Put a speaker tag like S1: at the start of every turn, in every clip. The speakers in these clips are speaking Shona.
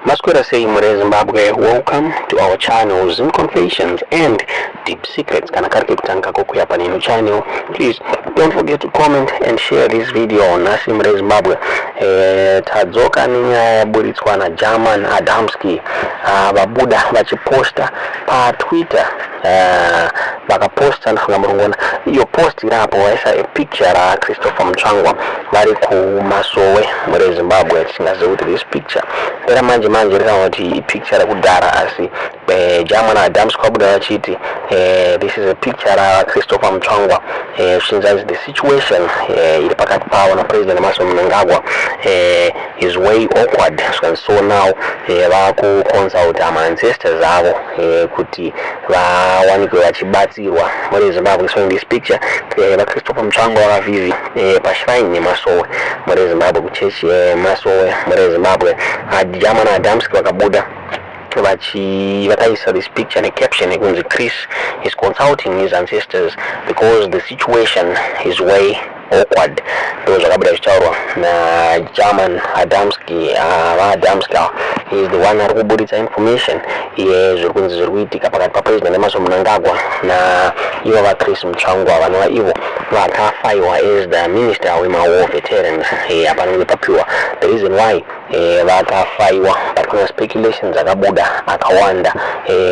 S1: Maswera sei muri Zimbabwe? Welcome to our channel, Zim Confessions and Deep Secrets. Kana kari kekutanga kokuya panino channel, please don't forget to comment and share this video. Nhasi muri Zimbabwe, tadzoka nenyaya yaburitswa naGerman Adamski. Vabuda vachiposta paTwitter, vakaposta, ndofunga murikuona iyo post irapo, vaisa picture raChristopher Mutsvangwa vari kumasowe muri Zimbabwe. Tisingazivi kuti this picture ndera manje manje rikana kuti ipicture rekudhara, asi German Adamski vabuda vachiti this is a picture raChristopher Mutsvangwa, zvichinzi the situation iri pakati pavo naPresident Emmerson Mnangagwa is way awkward. So now vakuconsulta maancestors avo kuti vawanikwe vachibatsirwa muri Zimbabwe. So in this picture, vaChristopher Mutsvangwa vakavhizi pashrine yemasowe muri Zimbabwe, kuchechi yemasowe muri Zimbabwe. German Adamski vakabuda vakaisa this picture necaption yekunzi "Chris is consulting his ancestors because the situation is way awkward." Ndo zvakabuda zvichitaurwa naGerman Adamski. VaAdamski is the one ari kuburitsa information yezviri kunzi zviri kuitika pakati paPresident Emmerson Mnangagwa naivo vaChris Mutsvangwa, vanova ivo vakafaiwa as the minister wemawar veterans. Hapanenge papiwa the reason why vakafaiwa, but kuna speculations akabuda akawanda,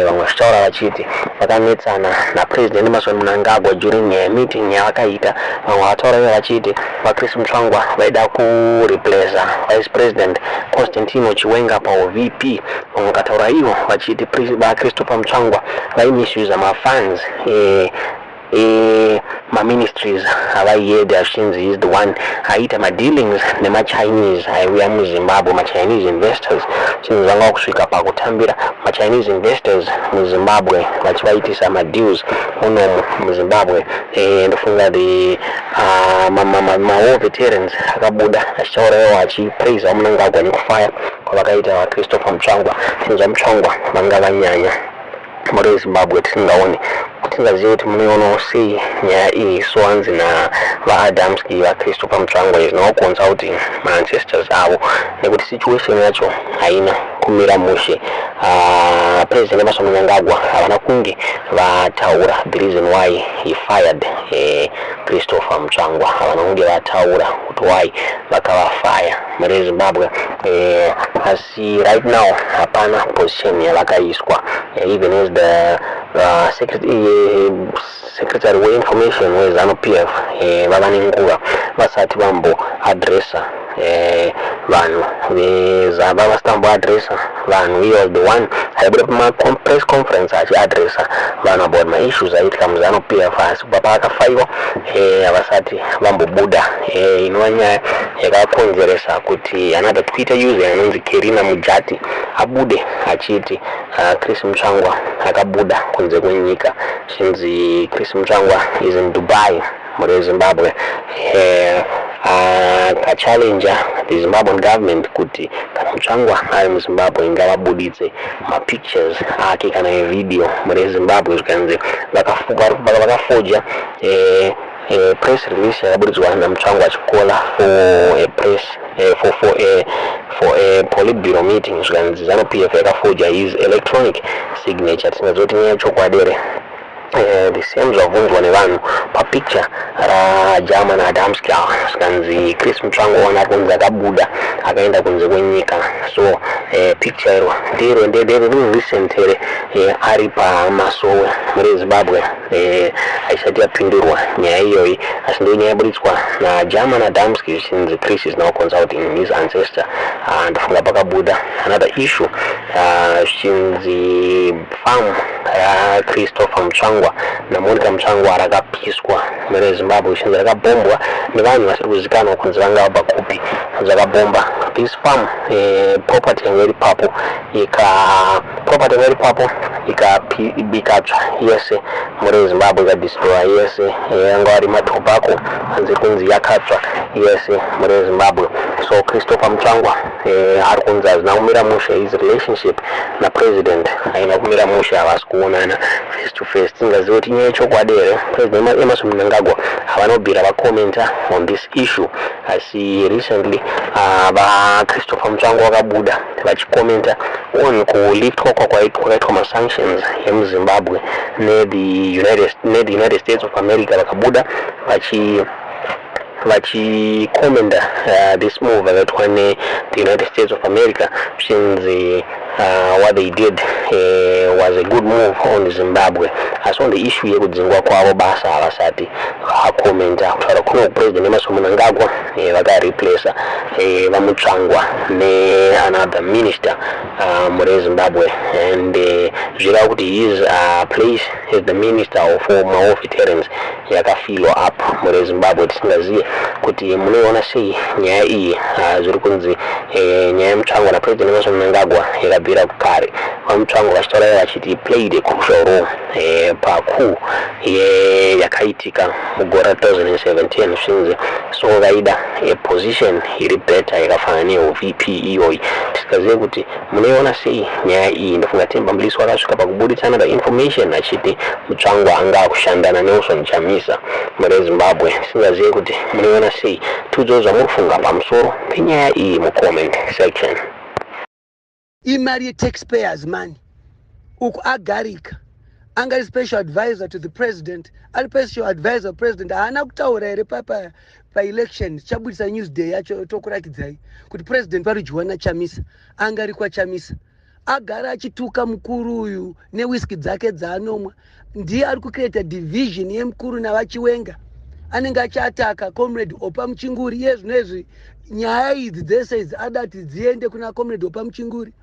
S1: vamwe vachitaura vachiti vakanetsana naPresident Emmerson Mnangagwa during meeting yavakaita. Vamwe vataura ivo vachiti vaChris Mutsvangwa vaida kureplaca Vice President Constantino Chiwenga paVP. Vamwe vakataura ivo vachiti vaChristopher Mutsvangwa vaimisuse mafunds maministries avaiheada, zvichinzi is the one aiita madealings nemaChinese aiuya muZimbabwe, maChinese investors. Chinzi vanga kusvika pakutambira maChinese investors muZimbabwe vachivaitisa madeals munomu muZimbabwe. Ndofunga the mawar veterans akabuda achitaurawo achipraisa Mnangagwa nekufaya kwavakaita vaChristopher Mutsvangwa. Chinzi vaMutsvangwa vanga vanyanya muri Zimbabwe. Tisingaoni, tisingazivi kuti munoionawo sei nyaya iyi. So hanzi navaAdamski, vaChristopher Mutsvangwa is now consulting maancestors avo nekuti situation yacho haina kumira mushe. President Emmerson Mnangagwa havana kunge vataura the reason why he fired Christopher Mutsvangwa. Havana kunge vataura kuti why vakavafaya muri Zimbabwe, asi right now hapana position yavakaiswa, even as the secretary weinformation weZANU PF, vava nenguva vasati vamboadresa vanhu vezava, vasati vamboadresa vanhu. He was the one aibuda pamapress conference achiadresa vanhu about maissues aiitika muZANU PF, asi kubva paakafaiwa havasati vambobuda, inova nyaya yakakonzeresa kuti another Twitter user anonzi Kerina Mujati abude achiti Chris Mutsvangwa akabuda kunze kwenyika. Chinzi Chris Mutsvangwa is in Dubai muri Zimbabwe, akachallenja the Zimbabwean government kuti kana Mutsvangwa ari muZimbabwe ngavabuditse mapictures ake kana evideo muri Zimbabwe. Zvikanzi vakafoja press release yakabudidzwa naMutsvangwa achicalla for a press for a politburo meeting. Zvikanzi ZANU PF yakafoja his electronic signature. Tisingazivi kuti nyaya yechokwadi here. The same zvabvunzwa nevanhu papicture raGerman Adamski. Zvikanzi Chris Mutsvangwa wana ari kunzi akabuda akaenda kunze kwenyika, so picture iro ndiro ndere recent here, ari pamasowe muri Zimbabwe? Haisati yapindurwa nyaya iyoyi, asi ndo nyaya yaburitswa naGerman Adamski, zvichinzi Chris is now consulting his ancestor. Ndofunga pakabuda another issue, zvichinzi farm raChristopher Mutsvangwa naMonica Mutsvangwa rakapiswa muri Zimbabwe, zvichinzi rakabhombwa nevanhu vasiri kuzikanwa kunzi vanga vabva kupi. Zvakabhomba this farm, property yanga iri papo, ika property yanga iri papo ikatsva yese muri Zimbabwe, ikadestroya yese. Yanga vari matobacco, hanzi kunzi yakatsva yese muri Zimbabwe. So Christopher Mutsvangwa ari kunzi hazvina kumira mushe, his relationship napresident haina kumira mushe, havasi kuonana face to face. Tingaziva kuti inyaya yechokwadi here? President Emmerson Mnangagwa havanobvira vacommenta on this issue, asi recently vaChristopher Mutsvangwa vakabuda vachicommenta on kuliftwa kwakaitwa masanctions emuZimbabwe nethe United States of America. Vakabuda vachicommenda this move yakaitwa nethe United States of America, zvichinzi what they did was a good move on Zimbabwe. Asi on the issue yekudzingwa kwavo basa havasati vacommenta. Kutaura kuno, President Emmerson Mnangagwa vakareplaca vaMutsvangwa neanother minister mure Zimbabwe, and zvireva kuti his place as the minister of mawar veterans yakafillwa up mure Zimbabwe. Tisingazive kuti munoiona sei nyaya iyi. Zviri kunzi nyaya yeMutsvangwa naPresident Emmerson Mnangagwa yakabvira kare, vaMutsvangwa vachitaura vachiti played a crucial role pacoup yakaitika mugore ra2017, zvinzi so vaida position iri better yakafanana neVP iyoyi. Tisingazive kuti munoiona sei nyaya iyi. Ndofunga Temba Mliswa akasvika pakubuditsa another information achiti Mutsvangwa anga akushanda naNelson Chamisa mure Zimbabwe. Tisingazive kuti munoiona sei. Tiudzewo zvamuri kufunga pamusoro penyaya iyi mucomment section.
S2: Imari yetaxpayers money. Uku agarika angari special advisor to the president, ari special advisor president, haana kutaura here paelection? Tichabudisa Newsday yacho tokurakidzai kuti president varidyiwa naChamisa, angari kwaChamisa, agara achituka mukuru uyu newhisky dzake dzaanomwa. Ndiye ari kucreata division yemukuru navaChiwenga, anenge achiataka Comrade Oppah Muchinguri. Iye zvino izvi nyaya idzi dzese idzi adati dziende kuna Comrade Oppah Muchinguri.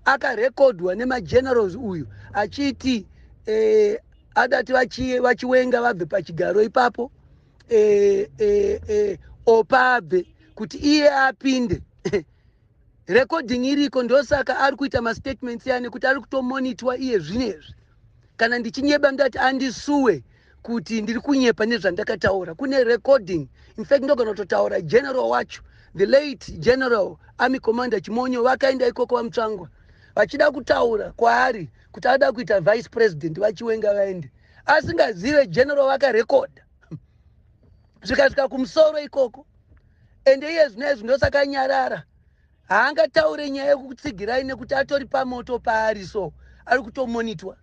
S2: Akarekodwa nemagenerals uyu achiti adati vaChiwenga vabve pachigaro ipapo, Oppah abve kuti iye apinde. Recording iriko. Ndosaka ari kuita mastatements yani kuti ari kutomonitwa iye zvinezvi. Kana ndichinyeba, ndati andisuwe kuti ndiri kunyepa nezvandakataura. Kune recording. In fact, ndogona kutotaura general wacho, the late General Army Commander Chimonyo. Vakaenda ikoko vaMutsvangwa vachida kutaura kwaari kuti ada kuita vice president, vaChiwenga vaende. Asingazive general, vakarekodha zvikasvika kumusoro ikoko. Ende iye zvino izvi ndosaka nyarara, haangataure nyaya yekutsigirai nekuti atori pamoto paari, so ari kutomonitwa.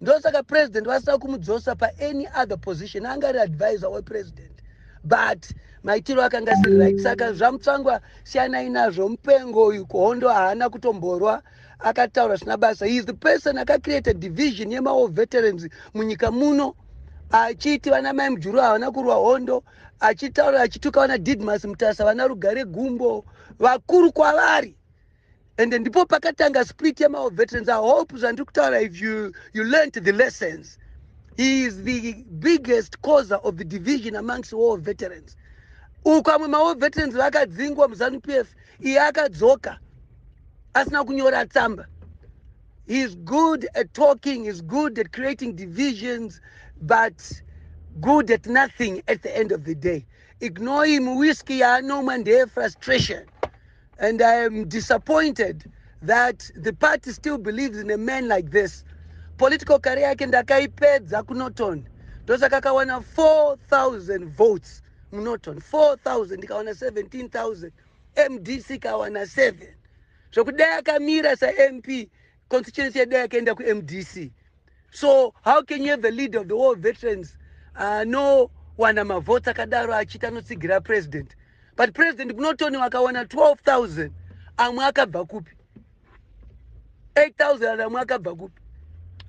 S2: Ndosaka president vasina kumudzosa paany other position. Anga ari advisor wepresident, but maitiro akanga asiri right. Saka zvaMutsvangwa siyanai nazvo. Mupengo uyu, kuhondo haana kutomborwa, akataura zvisina basa. He is the person akacreata division yemawar veterans munyika muno, achiti vana mai Mujuru havana kurwa hondo, achitaura achituka vana Didmas Mutasa, vana Rugare Gumbo, vakuru kwavari. Ende ndipo pakatanga split yemawar veterans. I hope zvandiri kutaura, if you learned the lessons. He is the biggest causer of the division amongst war veterans. Uko amwe mawar veterans vakadzingwa muZANU PF, iye akadzoka asina kunyora tsamba. He is good at talking, is good at creating divisions, but good at nothing at the end of the day. Ignore him. Whisky yaanomwa ndeye-frustration, and I am disappointed that the party still believes in a man like this. Political career yake ndakaipedza kuNorton. Ndosaka akawana 4000 votes muNorton, 4000 ndikawana 17,000, MDC kawana 7. Zvokudai akamira saMP, constituency yedu yakaenda kuMDC. So how can you have a leader of the war veterans anowana mavotes akadaro achiti anotsigira president, but president kuNorton vakawana 12,000? Amwe akabva kupi? 8000 amwe akabva kupi?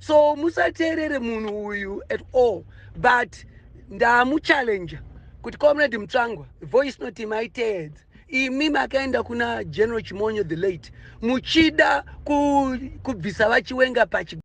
S2: So musateerere munhu uyu at all. But ndamuchallenja kuti Comrade Mutsvangwa, voice note maiteedza imi makaenda kuna General Chimonyo the late muchida kubvisa vaChiwenga pachi